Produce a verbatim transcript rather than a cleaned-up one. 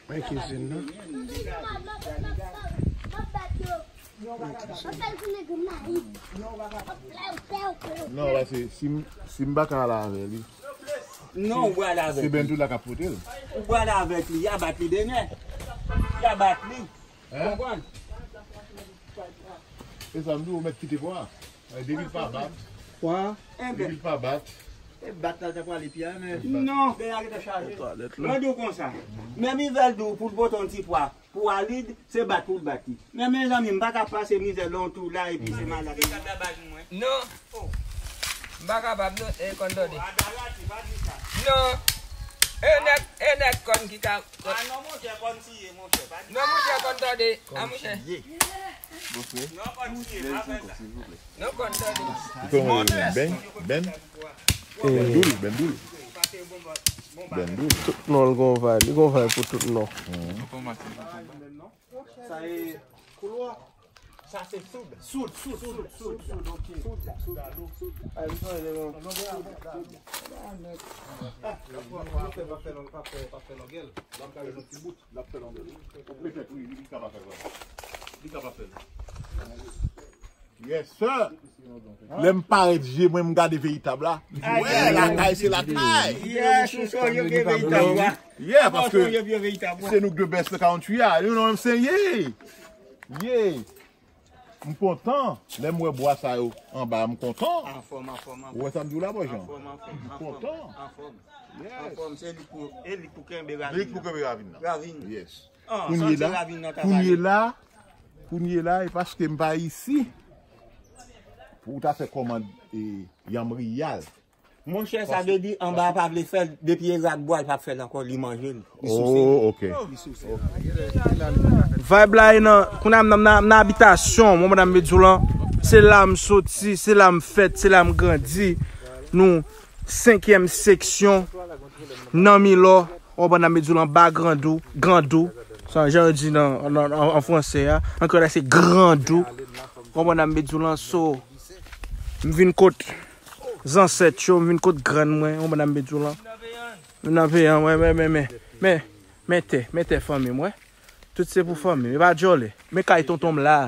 Mwen kizin nan. Non, paske si m, si m pa ka ale avè li. Non, ou pral avèk li. Se Bentoula k ap pote l. Ou pral avèk li, y a bat li demen. Y a bat li. Hein? Konprann? E sa m di w, ou mèt kite pwa. Depi l pa bat. Pwa. Depi l pa bat. E bat la, ta pwale pye a, men. Non. Dèyè a gentan chaje. Mwen di w konsa. Men Mizèl di w pou l pote yon ti pwa. Pou Walid, se bat pou l bat li. Men mezanmi, m pa ka pase mizè lè yon tou la epi se malad. Non. M pa kapab non, e konn tande. Non. E nèg, e nèg kòn ki ka. Ah non, monchè, kòn siye, monchè. Non, monchè, kòn tande. Ah, monchè. Non, kòn tande. Kòman li menm? Ben? Ben? Bendoul, Bendoul. Bendoul. Tout non l gon vibe. Li gon vibe pou tout non. Sa e koulwa. Sa se soud. Soud, soud, soud, soud, soud, ok. Soud, soud, soud. Ay, m sonje non. Ah, pa fè, pa fè, pa fè, pa fè longèl. L ap kale yon ti bout. L ap fè longèl. Petèt, wi, li kapab fè l. Li kapab fè l. Yes, sir. Lè m parèt je mwen, m gade veritab la. M di, wè, lakay se lakay. Yes, ou sonje vye veritab la. Yeah, paske se nou k the best country a. You know what I'm saying? Yeah. Yeah. M kontan. Lè m wè bwa sa yo anba, m kontan. Anfòm, anfòm, anfòm. Ou wè sa m di w la, Bòjan? Anfòm, anfòm, anfòm. M kontan. Anfòm. Yes. Anfòm, se li pou, e li pou kenbe ravin nan. Li pou kenbe ravin nan. Ravin. Yes. Ah, kounye la, kounye la, kounye la, e paske m pa isi pou w ta fè kòmand e yanm riyal. Monchè, sa vle di anba a pa vle fè l, depi e rat bwa l p ap fè l ankò, li manje l, li souse l. Oh, ok. Li souse l. Vibe la e nan, kounye a m nan, nan, nan abitasyon, mwen, madanm Bedzou lan, se la m soti, se la m fèt, se la m grandi. Nou, senkyèm seksyon, nan Milò, ou konprann, nan Bedzou lan, ba Grandou, Grandou, sa jan yo di nan, nan, an, an fransè a, an kreyòl la, se Grandou, ou konprann, nan Bedzou lan, so, m vin kot zansèt yo, m vin kot grann mwen, ou konprann, nan Bedzou lan. M nan peyi an, mwen, men, men, men, men, men tè, men tè fanmi mwen. Tout se pou fanmi m. E pa djòlè. Men kay tonton m la.